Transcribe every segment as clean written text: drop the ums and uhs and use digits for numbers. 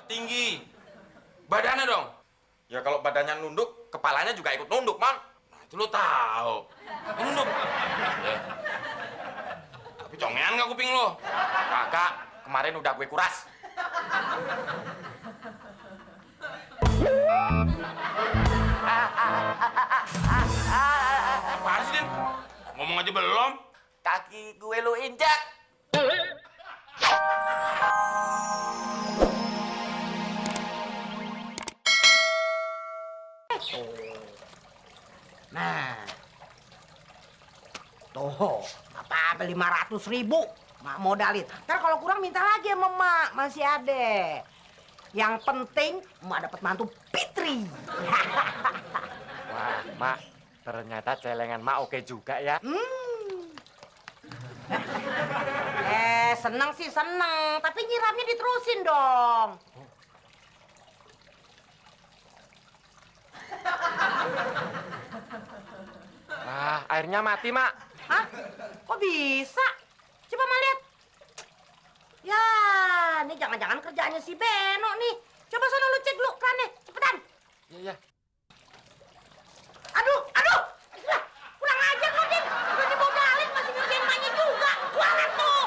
tinggi. Badannya dong. Ya kalau badannya nunduk, kepalanya juga ikut nunduk, Mon. Nah, itu lo tahu. Nunduk. Ya. Tapi congean nggak kuping lo? Kagak, kemarin udah gue kuras. Apaan sih, Din? Ngomong aja belum. Kaki gue lu injak. Nah, tuh, apa-apa 500.000, mak modalin. Ntar kalau kurang minta lagi sama mak, masih ada. Yang penting, mak dapat mantu Fitri. Wah, Mak, ternyata celengan Mak oke juga ya. Seneng sih seneng, tapi nyiramnya diterusin dong. Wah, airnya mati, Mak. Hah? Kok bisa? Coba mak lihat. Ya, ini jangan-jangan kerjaannya si Beno nih. Coba sana lu cek dulu kerannya, cepetan. Iya, iya. Aduh, aduh! Lah, kurang ajar lo, Din. Udah dimodalin, masih ngerjain emaknya juga. Kualat tuh!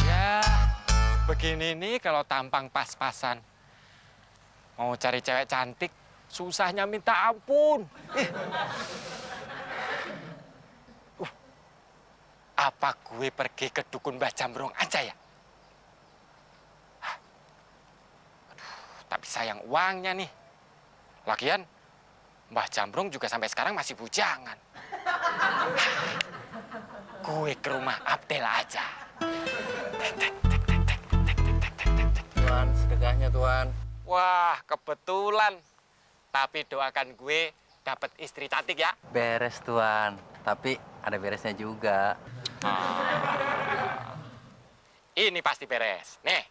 Ya, begini nih kalau tampang pas-pasan. Mau cari cewek cantik, susahnya minta ampun. Apa gue pergi ke dukun Mbah Jambrong aja ya? Aduh, tapi sayang uangnya nih. Lagian, Mbah Jambrong juga sampai sekarang masih bujangan. Gue ke rumah Abdel aja. Tuan, sedekahnya Tuan. Wah, kebetulan. Tapi doakan gue dapat istri cantik ya. Beres Tuan, tapi ada beresnya juga. Ini pasti beres. Nih,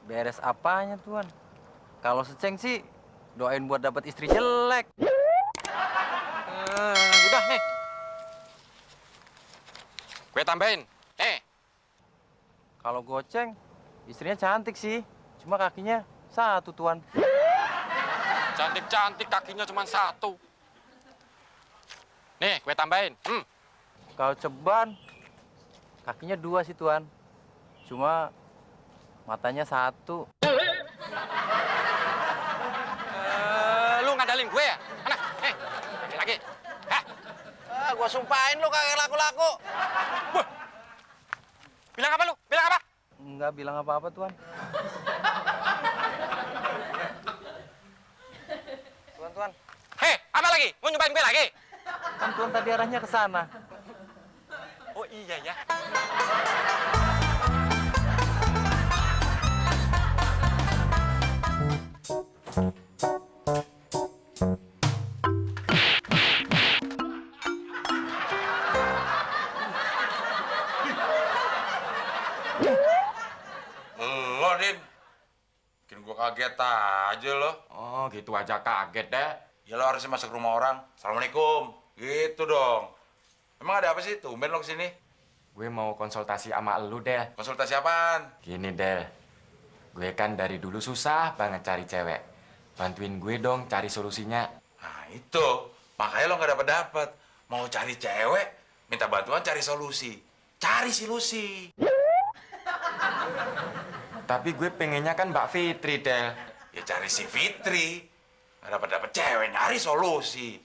Beres apanya Tuan? Kalau seceng sih doain buat dapat istri jelek. udah nih. Gue tambahin. Nih, Kalau goceng, istrinya cantik sih. Cuma kakinya satu Tuan. cantik-cantik kakinya cuma satu. Nih, gue tambahin. Kalau ceban, kakinya dua sih Tuan. Cuma matanya satu. Lu ngadalin gue ya? Mana? Ini lagi. Hah? Gua sumpahin lu kagak laku-laku. Wah. Bilang apa lu? Bilang apa? Enggak bilang apa-apa Tuan. Tuan. Hei, apa lagi? Mau nyobain gue lagi? Kan Tuan tadi arahnya ke sana. Oh iya ya. Lo, Din. Bikin gua kaget aja lo. Oh, gitu aja kaget deh. Ya lo harusnya masuk rumah orang. Assalamualaikum. Gitu dong. Emang ada apa sih? Tumben lo kesini. Gue mau konsultasi sama lu, Del. Konsultasi apaan? Gini, Del. Gue kan dari dulu susah banget cari cewek. Bantuin gue dong cari solusinya. Nah itu. Makanya lo nggak dapet. Mau cari cewek, minta bantuan cari solusi. Cari solusi. Tapi gue pengennya kan Mbak Fitri, Del. Ya cari si Fitri. Nggak dapet cewek, nyari solusi.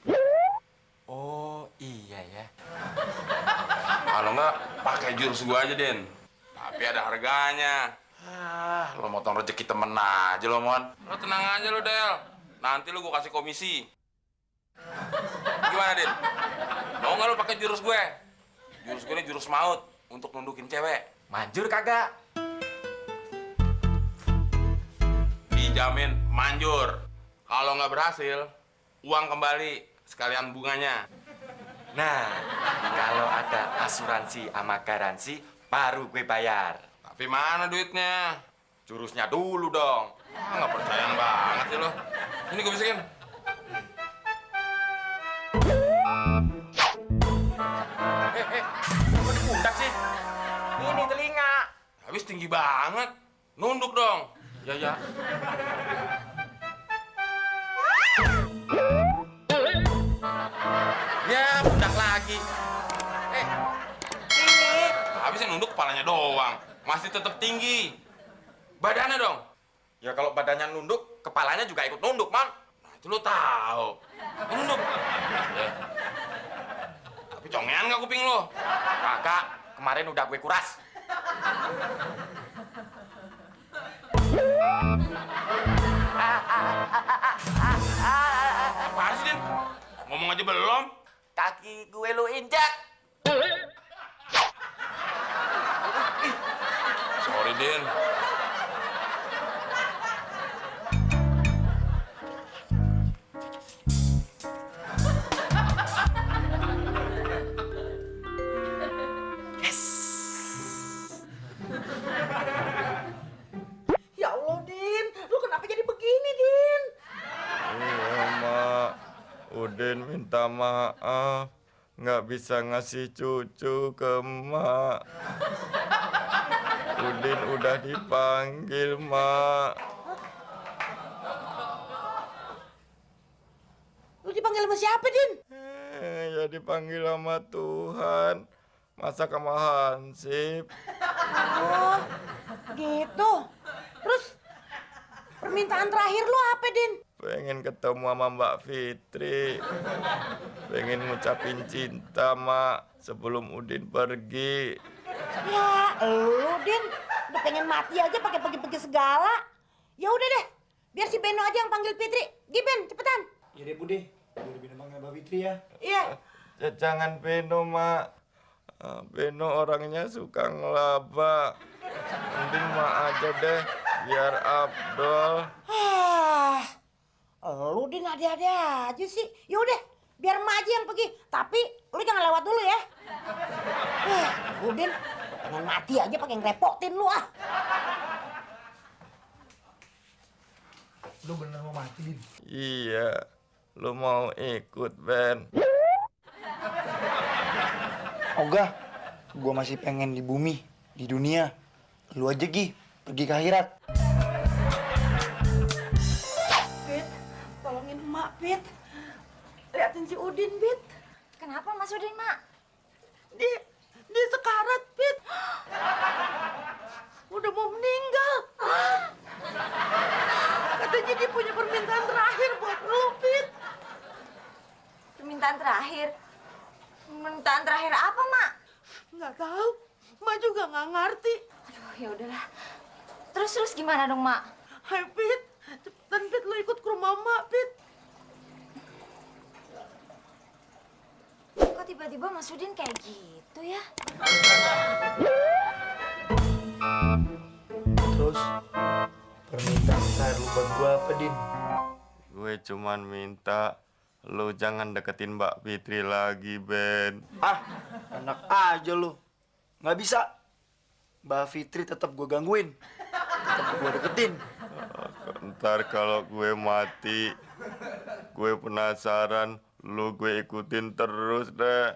Oh, iya ya. Kalau nggak, pakai jurus gua aja, Den. Tapi ada harganya. Lo motong rezeki temen aja lo, Mon. Lo tenang aja lo, Del. Nanti lo gua kasih komisi. Gimana, Den? Mau nggak lo pakai jurus gue? Jurus gue ini jurus maut untuk nundukin cewek. Manjur kagak? Dijamin manjur. Kalau nggak berhasil, uang kembali sekalian bunganya. Nah, kalau ada asuransi sama garansi, baru gue bayar. Tapi mana duitnya? Jurusnya dulu dong. Nggak percayaan banget sih lo. Ini gue bisikin. Kok di pundak sih? Ini telinga. Habis tinggi banget. Nunduk dong. Ya, ya. Ya, budak lagi. Ini. Habisnya nunduk kepalanya doang. Masih tetap tinggi. Badannya dong. Ya kalau badannya nunduk, kepalanya juga ikut nunduk, Man. Nah, itu lo tahu. Nunduk. Ya. Tapi congean nggak kuping lo? Kagak, kemarin udah gue kuras. Apaan sih, Din? Ngomong aja belum? Kaki gue lu injak. Sorry, Din. Ya Allah, Din. Lu kenapa jadi begini, Din? Iya, Mak. Udin minta maaf. Nggak bisa ngasih cucu ke Mak. Udin udah dipanggil, Mak. Lu dipanggil sama siapa, Din? Ya dipanggil sama Tuhan. Masa sama Hansip. Oh, gitu. Terus permintaan terakhir lu apa, Din? Pengen ketemu sama Mbak Fitri. Pengen ngucapin cinta, Mak. Sebelum Udin pergi. Ya, lu, Din. Udah pengen mati aja pakai pergi-pergi segala. Ya udah deh. Biar si Beno aja yang panggil Fitri. Giben, cepetan. Ya deh Bude, biar Bino panggil Mbak Fitri ya. Iya. Jangan Beno, Mak. Beno orangnya suka ngelaba. Mending Mak aja deh, biar Abdol. Lu Din ada-ada aja sih. Ya udah, biar emak aja yang pergi. Tapi lu jangan lewat dulu ya. Udin, pengen mati aja pakai ngerepotin lu ah. Lu bener mau mati, Din? Iya, lu mau ikut, Ben? Ogah, gua masih pengen di bumi, di dunia. Lu aja, Gi, pergi ke akhirat. Bit, tolongin emak, Bit. Liatin si Udin, Bit. Kenapa Mas Udin, Mak? Dia sekarat, Bit. Udah mau meninggal. Katanya dia punya permintaan terakhir buat lu, Bit. Permintaan terakhir? Permintaan terakhir apa, Mak? Nggak tahu. Mak juga nggak ngerti. Aduh, ya udahlah. Terus gimana dong, Mak? Hai, Pit. Cepetan, Pit. Lu ikut ke rumah Mak, Pit. Kok tiba-tiba Mas Udin kayak gitu ya? Terus, permintaan terakhir lu buat gua apa, Din? Gue cuman minta lu jangan deketin Mbak Fitri lagi, Ben. Ah, enak aja lu. Nggak bisa. Mbak Fitri tetap gua gangguin. Tetap gua deketin. Ntar kalau gue mati, gue penasaran, lu gue ikutin terus deh.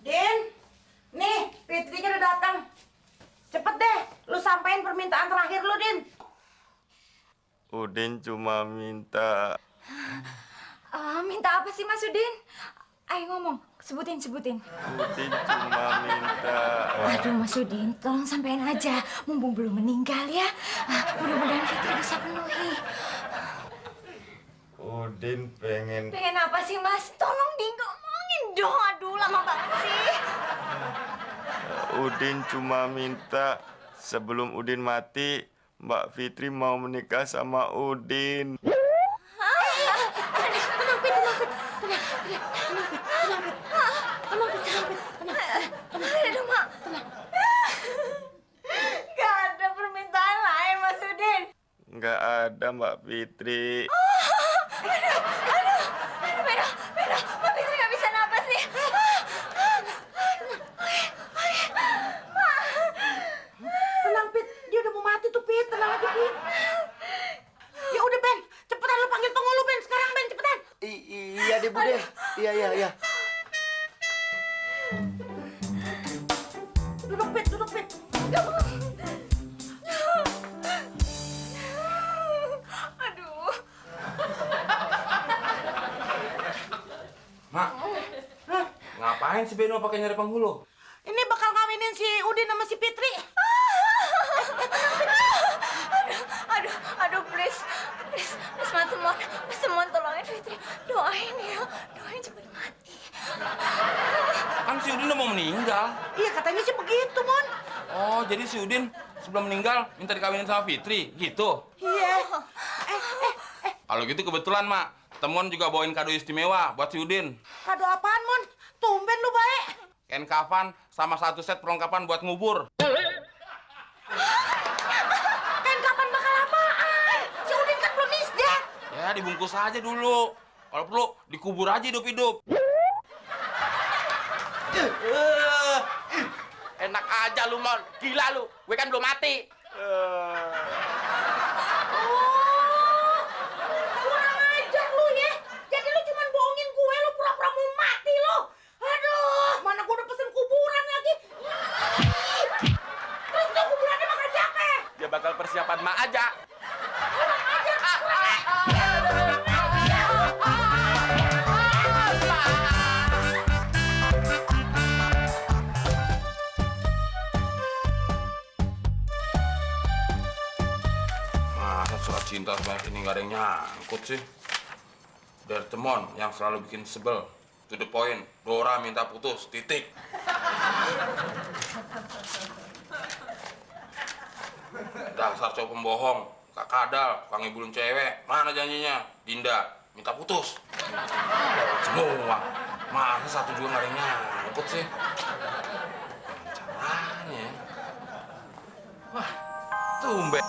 Din, nih Fitrinya udah datang. Cepet deh, lu sampein permintaan terakhir lu, Din. Udin cuma minta Minta apa sih Mas Udin? Ayo ngomong, sebutin. Udin cuma minta Aduh Mas Udin, tolong sampein aja. Mumpung belum meninggal ya. Mudah-mudahan Fitri bisa penuhi. Udin pengen Pengen apa sih Mas? Tolong ngomongin dong. Aduh, lama banget sih. Udin cuma minta sebelum Udin mati, Mbak Fitri mau menikah sama Udin. Aduh, Mak. Gak ada permintaan lain, Mas Udin. Nggak ada Mbak Fitri. Beda. Mbak Fitri gak bisa napas nih. Tenang, Pit. Dia udah mau mati tuh, Pit. Tenang aja, Pit. Ya udah, Ben. Cepetan lu panggil tongol lu, Ben. Sekarang, Ben. Cepetan. Iya deh, Bude. Iya. Duduk, Pit. Aduh. Mak, ngapain si Beno pakai nyari penghulu? Ini bakal ngawinin si Udin sama si Fitri. Aduh, please, Mas, tolongin Fitri. Doain ya, doain cepet mati. Kan si Udin udah mau meninggal. Iya katanya sih begitu, Mon. Oh, jadi si Udin sebelum meninggal minta dikawinin sama Fitri, gitu? Iya. Kalau gitu kebetulan, Mak. Temuan juga bawain kado istimewa buat si Udin. Kado apaan, Mon? Tumben lu baik. Kain kafan sama 1 set perlengkapan buat ngubur. Kain kapan bakal apaan? Si Udin kan belum isdat. Ya, dibungkus aja dulu. Kalau perlu, dikubur aja hidup-hidup. Enak aja lu, Mon. Gila lu. Gue kan belum mati. Kurang ajar lu ya. Jadi lu cuma bohongin gue, lu pura-pura mau mati lu. Aduh, mana gue udah pesen kuburan lagi. Terus tuh kuburannya makan siapa? Dia bakal persiapan mak aja. Masa surat cinta sebanyak ini nggak ada yang nyangkut sih? Dari Temon yang selalu bikin sebel. To the point, Dora minta putus, titik. Dasar cowok pembohong, Kak Kadal, Kang Ibulun cewek. Mana janjinya? Dinda, minta putus. Lewat semua. Masa satu juga nggak ada yang nyangkut sih? Gimana caranya? Wah, tumben.